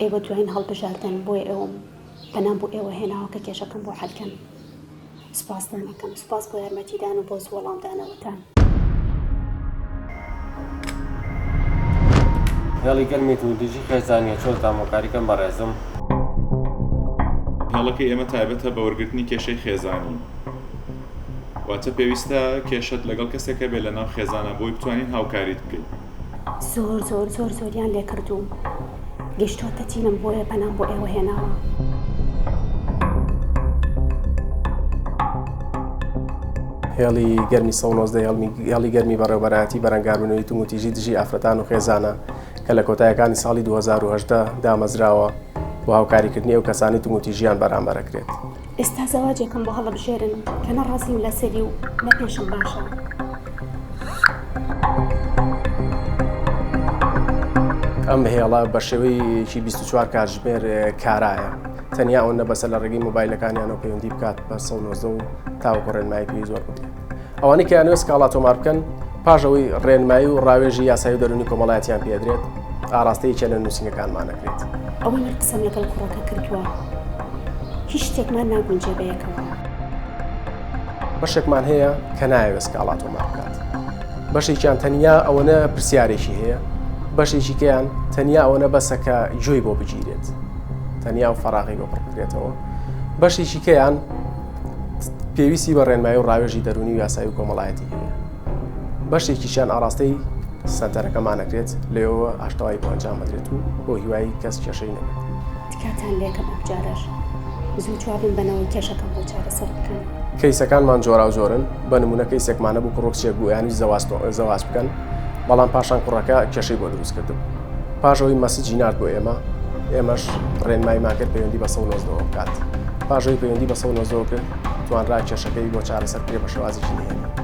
ئێوە دوایین هەڵبژاردەن بۆیە ئێوەم پەنام بۆ ئێوە هێناوە کە کێشەکەم بۆ حەل کەن. سوپاستان ئەکەم. سوپاس بۆ یارمەتیدان و بۆ زوو وەڵامدانەوەتان. هێڵی گەرمی توندوتیژی خێزانیە چۆن تامۆکاری کەم بەڕێزم. هێڵەکەی ئێمە تایبەتە بە وەرگرتنی کێشەی خێزانی واتە پێویستە کێشەت لەگەڵ کەسێک هەبێت لەناو خێزانا بۆی بتوانین هاوکاریت بکەین. زۆر زۆر زۆر زۆریان لێکردووم گەیشتۆتە تینم بۆیە پەنام بۆ ئێوە هێناوە. هێڵی گەرمی 119 هێڵی گەرمی بەڕێوبەرایەتی بەرەنگاربوونەوەی توندوتیژی دژی ئافرەتان و خێزانە کە لە کۆتایەکانی ساڵی 2018 دامەزراوە بۆ هاوکاریکردنی ئەو کەسانی توندوتیژیان بەرامبەرەکرێت. ئێستا زەواجێکم بۆ هەڵەبژێرن کە نە ڕازیم لەسەری و نە پێشم باشە. ئەم هێڵە بە شێوەیەکی 24 کاتژمێر کارایە تەنیا ئەوەندە بەسە لە ڕێگەی مۆبایلەکانیانەوە پەیوەندی بکات بە 119 و تاوەکو ڕێنمایی پێویست وەربگرێت. ئەوانەی کە یانەوێت سکاڵا تۆمار بکەن پاش ئەوەی ڕێنمایی و ڕاوێژی یاسایی و دەروونی کۆمەڵایەتیان پێدرێت ئاراستەی یەکێ لە نووسینگەکانمان ئەکرێت. ئەوەی من قسەم لەگەڵ کوڕەکە کردووە هیچ شتێکمان ناگونجێ بەیەکەوە. بەشێکمان هەیە کە نایەوێت سکاڵا تۆمار بکات، بەشێکیان تەنیا ئەوەنە پرسیارێکی هەیە، بەشێکی کەیان تەنیا ئەوەنە بەسە کە گوێی بۆ بگیرێت، تەنیا و فەراغی بۆ پڕ بکرێتەوە، بەشێکی کەیان پێویستی بە ڕێنمایی و ڕاوێژی دەروونی و یاسایی و کۆمەڵایەتی هەیە. بەشێکیشیان ئاڕاستەی سەنتەرەکەمان ئەکرێت، لەوێوە ئاشتەوایی بۆ ئەنجام ئەدرێت و بۆ هیوای کەس کێشەی نەبێت. تکاتان لێکەم ئەمجارەش زوو جوابم بەنەوە کێشەکەم بۆ چارەسەر بکەن. کەیسەکانمان جۆراوجۆرن، بە نموونە کەیسێکمان هەبوو کوڕ و کچێک بوو ئەیانویست زەواج بکەن، بەڵام پاشان کوڕەکە کێشەی بۆ دروست کردبوو. پاش ئەوەی مەسجی نارد بۆ ئێمە، ئێمەش ڕێنماییمان کرد پەیوەندی بە 119 ەوە بکات. پاش ئەوەی پەیوەندی بە 119 ەوە کرد، توانرا کێشەکەی بۆ چارەسەر بکرێت بە شێوازێکی نهێنی.